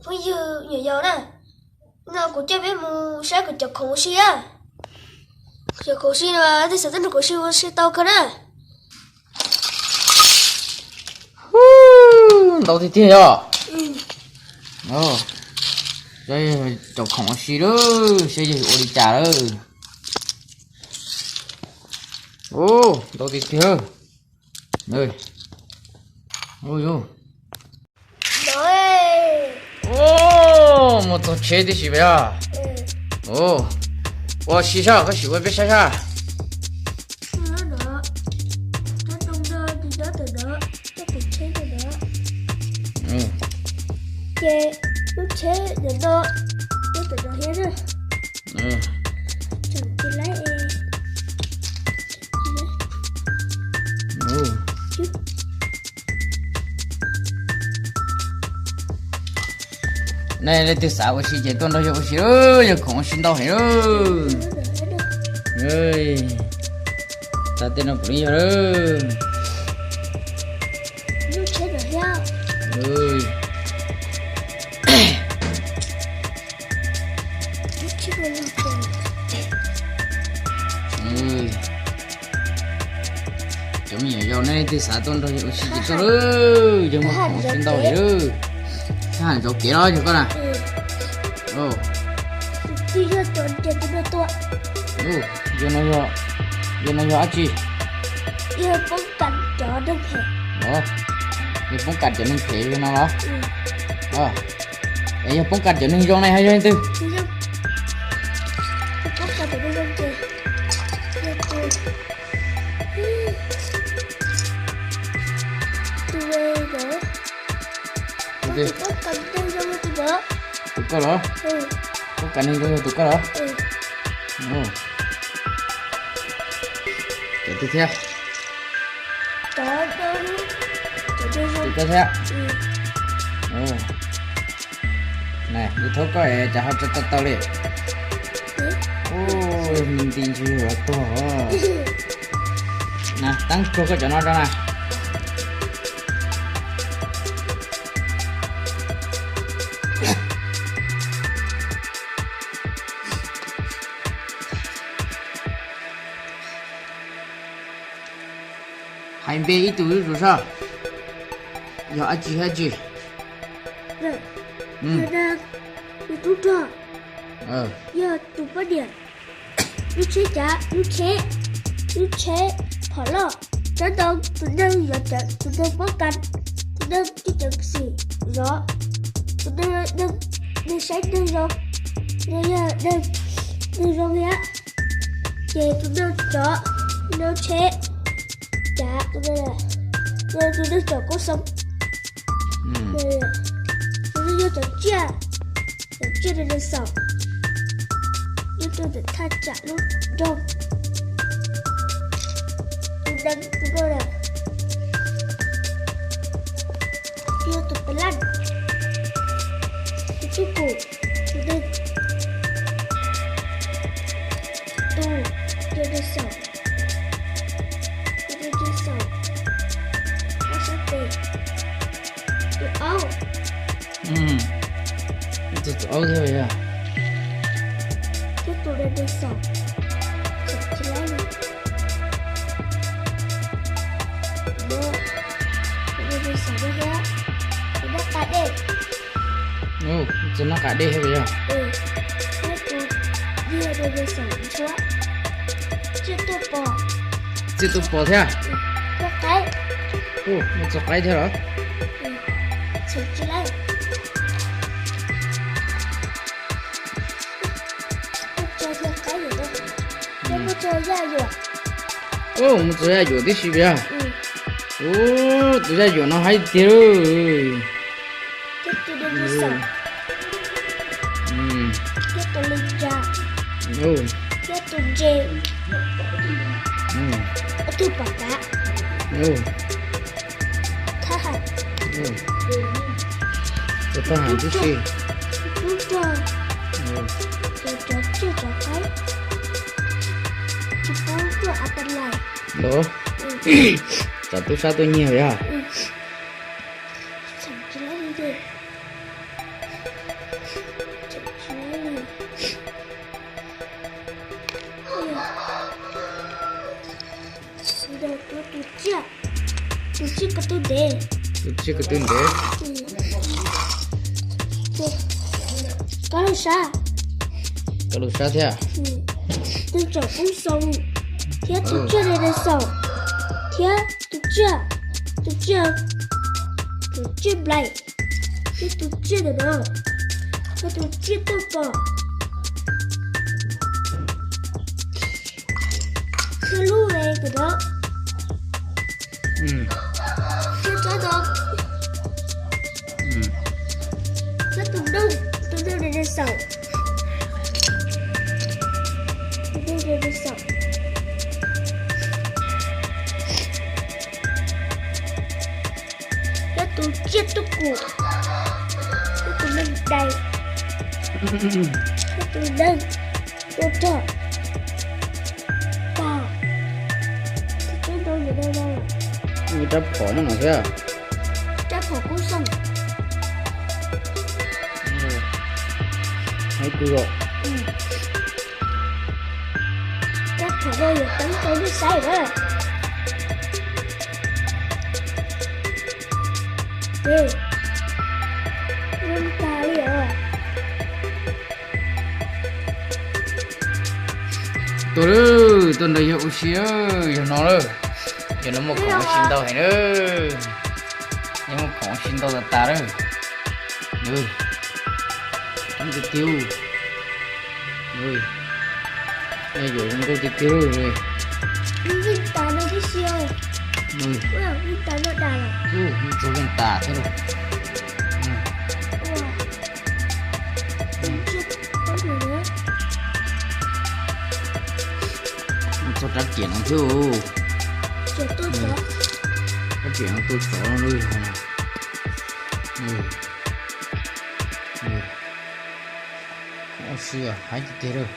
Phooj ywg nyuam yaus na, no kuv coj peb mus saib kuv cov khoom ua si na. Cov khoom ua si no, tej xav tuaj nrog kuv ua si ua si tau kawg na. Ntau tiag tiag yog. Cov khoom ua si lawm, saib yog ua li cas lawm. Ntau tiag tiag. Muaj txog tsheb tib si yog. Ua si saib, koj sim ua peb saib saib. Ces lub tsheb ntawm no nyob ntawm no thiab na. Tseem cia laib es. Nej leej twg xav ua si ces tuaj nrog yawg ua si, yawg khoom ua si ntau heev lawm. Tag tej no kuv li yog lawm. Cov me nyuam yaus nej leej twg xav tuaj nrog yawg ua si ces tuaj lawm, yawg muaj khoom ua si ntau heev lawm. Thaj ham ntxuav kev los yog koj na. Yawg no yog, yawg no yog dab tsi? Yawg poob kas cov neeg phem li no los? Es yawg poob kas cov neeg zoo ne hos yog leej twg? Tus koj los? Poob kas neeg zoo yog tus koj los? Cov twg thiab? Tus koj thiab. Nws thaub koj es cas ho tso tau tau li. Nti nti ntshe yog tuag. Teeb tsuag koj cov no rau na. Hais npe ib tug zuj zus soj. Yog dab tsi dab tsi? Yog tub rog, yog tus poj niam, lub tsheb cav, lub tsheb, lub tsheb phom loj, cov ntoo, tus neeg zov cawv, tus neeg poob kas, tus neeg cov cawv xim zov, tus neeg, neeg saib neeg zoo, neeg yog neeg zoo thiab, ces tus neeg tsov, tus neeg tsheb cav, tus neeg tsom koob xoo, tus neeg yog cov tsiaj, cov tsiaj dinosaur nyob rau ntawm thaj tsam lub nroog. Tus neeg tus no na, yog tus pes laj, tus txuj kum, tus neeg, tus dinosaur, tus dinosaur, ob sab tes, tus aub. Tus aub thiab yog. Thiab tus dinosaur, tsis laib li. Tus dinosaur thiab, tus noj qa dej. Tus noj qa dej thiab yog. Thiab tus yog dinosaur ntshuab, tsiaj tuaj pom. Tsiaj tuaj pom thiab. Tuaj qaib. Mus txog qaib thiab los? Tsis laib. Mus txog yaj yuam tib si yog. Tus yaj yuam no haib tiag. Thiab tus li ntsa, thiab tus ntses, ob tug pom kav, thab ham, thab ham tib si, tub rog, cov tsiaj cov qaib, tsis pub tuaj a ta lais. Tsam tub sab tuaj nyiag yog. Tus tsiaj, tus tsiaj ko tw ntev. Tus tsiaj ko tw ntev. Koj lub sab. Koj lub sab thiab. Tus tsom kub xoo thiab tus tsiaj dinosaur thiab tus tsiaj, tus tsiaj, tus tsiaj nplaim thiab tus tsiaj ntawm no, thiab tus tsiaj tuaj pom. Thiab lub e tus no. Thiab tsob no. Thiab tus neeg, tus neeg dinosaur. Tus neeg dinosaur. Thiab tus tsiaj tub kus, thiab tus neeg dais, thiab tus neeg tua rog. Tag, tib rab phom no thiab. Rab phom kub xoo. Hais kub os. Rab phom no yuav teeb rau nej saib na. Zoo tag li os. Tuaj lawm, tuaj nrog yawg ua si, yog no lawm. Yog no muaj khoom ua si ntau heev lawm. Yog muaj khoom ua si ntau tas tas lawm. Coob tiag tiag. Yog yuav zoo nkauj tiag tiag li. Yeej tas no tib si. Yeej tas no dag lawm. Yeej tsuag yeej tas thiab lauj. Txog rab riam no thiab. Rab riam no tuaj tsov no. Ua si heev tiag tiag lawm.